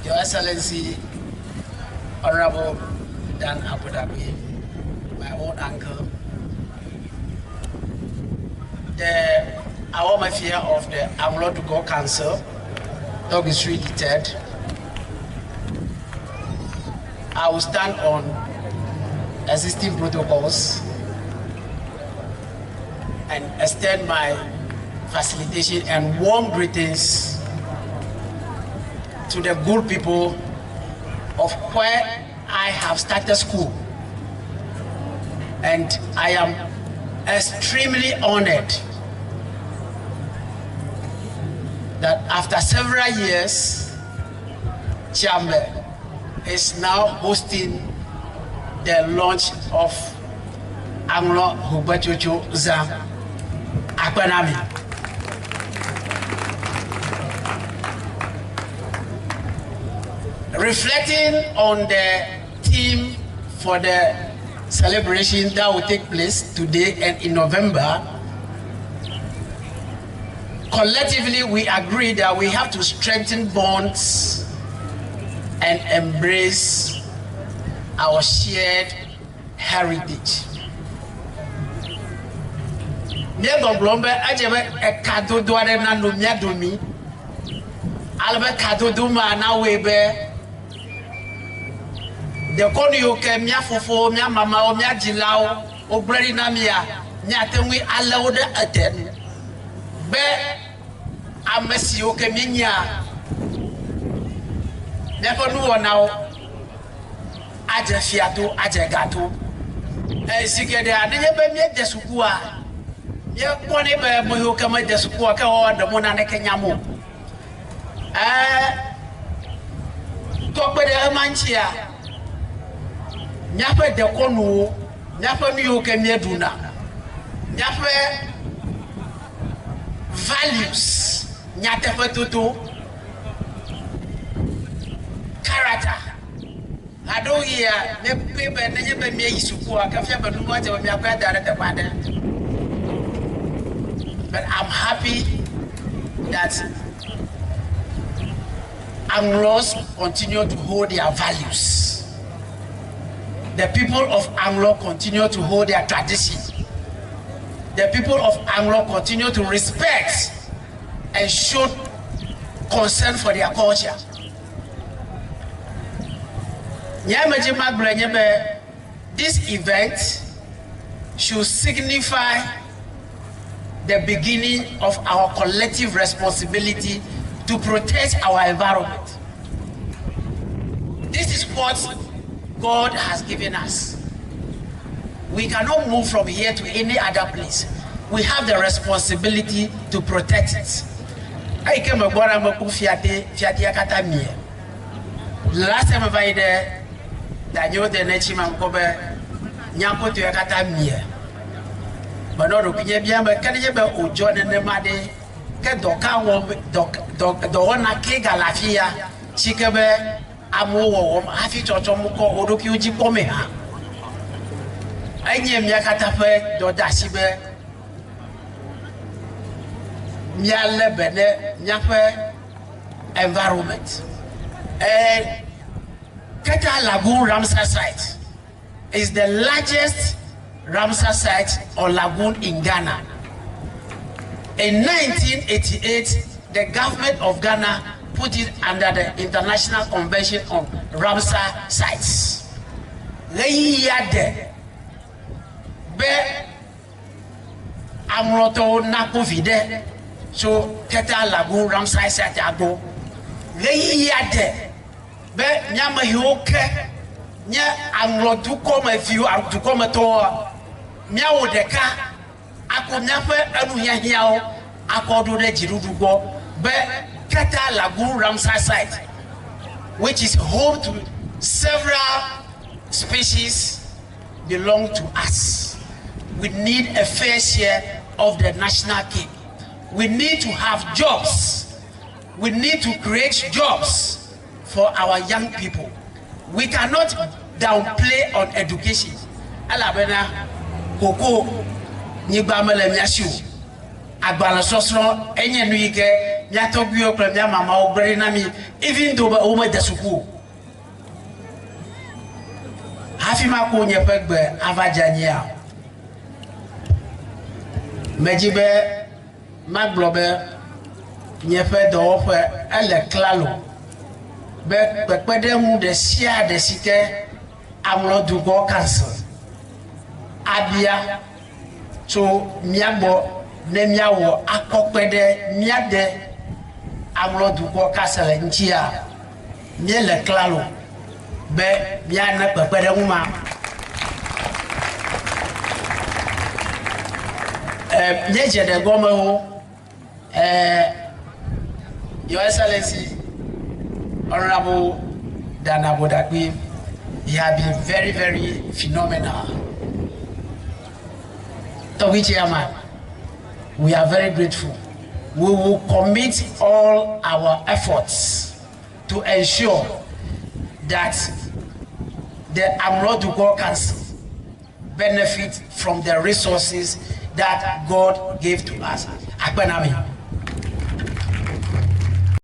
Your Excellency, Honorable Dan Abodakpi, my own uncle, the Awamafia of the Anlo Dukɔ Council, Togisri III, I will stand on existing protocols and extend my facilitation and warm greetings to the good people of where I have started school. And I am extremely honored that after several years, Tsiame is now hosting the launch of Anlo Hogbetsotso Zã. Akpe na mi. Reflecting on the theme for the celebration that will take place today and in November, collectively we agree that we have to strengthen bonds and embrace our shared heritage. Míegbɔgblɔm be edze be ekadodo aɖe nano mía domi ale be kadodo ma nawɔe be dekɔnu yiwo ke mía fofowo, mía mamawo, mía dzilawo wogblẽ ɖi na mía, míate ŋui alé wo ɖe ete nu be ame siwo ke míenyea míaƒe nuwɔnawo adze fiato, adze gato. Zi geɖea nenye be míede sukua, míekpɔnɛ be ame yiwo ke mede sukua ke woawo ɖe mɔ naneke nyam o. Tɔ kpe ɖe ema ŋutia, míaƒe dekɔnuwo, míaƒe nu yiwo ke míeɖuna, míaƒe values, nyateƒetoto, character. Ɣeaɖewoɣia, míekpɔe be nenye be míeyi sukua, ke fia be nua dze be míakɔe ada ɖe teƒe aɖe. But I'm happy that Anglos continue to hold their values. The people of Anglo continue to hold their tradition. The people of Anglo continue to respect and show concern for their culture. Nye medzi magblɔe nye be this event should signify the beginning of our collective responsibility to protect our environment. This is what God has given us. We cannot move from here to any other place. We have the responsibility to protect it. Eyi ke megbɔ ɖe mekpɔ fiate fiatea katã mie. Last time meva yi ɖe danyewo de ne tsi ma mekpɔ be nyakotoea katã mie. Menɔ ɖokuinye biam be ke nenye be wòdzɔ nenema ɖe ke dɔ ka wɔm dɔ dɔ dɔwɔna ke gale afi ya si ke be amewo wɔwɔm hafi tsɔtsɔm kɔ wo ɖokuiwo dzi kpɔmee hã. Enye mía katã ƒe dɔdeasi be míalé be ne míaƒe environment. Keta Lagoon Ramsar site is the largest Ramsar site or lagoon in Ghana. In 1988, the government of Ghana put it under the International Convention on Ramsar Sites. Ɣeyiɣia de be Aŋlɔtɔwo nakpɔ viɖe tso Keta Lagoon Ramsar Site gbɔ. Ɣeyiɣia de be míame yiwo ke nye Aŋlɔ dukɔmeviwo alo dukɔmetɔwoa, míawɔ ɖeka akɔ míaƒe enuhiahiãwo akɔ ɖo ɖe dziɖuɖu gbɔ be Keta Lagoon Ramsar Site, which is home to several species, belong to us. We need a fair share of the national cake. We need to have jobs. We need to create jobs for our young people. We cannot downplay on education. Elabena koko nyigba mele mía si o. Agbalẽsɔsrɔ̃ enye nu yi ke mía tɔgbuiwo kple mía mamawo gblẽ ɖi na mí even though be womede suku o. Hafi mako nye ƒe gbe ava dze anyia, medzi be magblɔ be nye ƒe dɔwɔƒe ele klalo be kpekpeɖeŋu ɖe sia ɖe si ke Aŋlɔdukɔ Council abia tso mía gbɔ ne míawɔ akɔ kpe ɖe mía de Aŋlɔdukɔ Council ŋutia, míele klalo be míana kpekpeɖeŋu ma. E, míedze ɖe gɔmewo. E, Your Excellency, Honorable Dan Abodakpi, he has been very, very phenomenal. Togbi Chairman, we are very grateful. We will commit all our efforts to ensure that the Amlodugo Council benefit from the resources that God gave to us. Akpenami.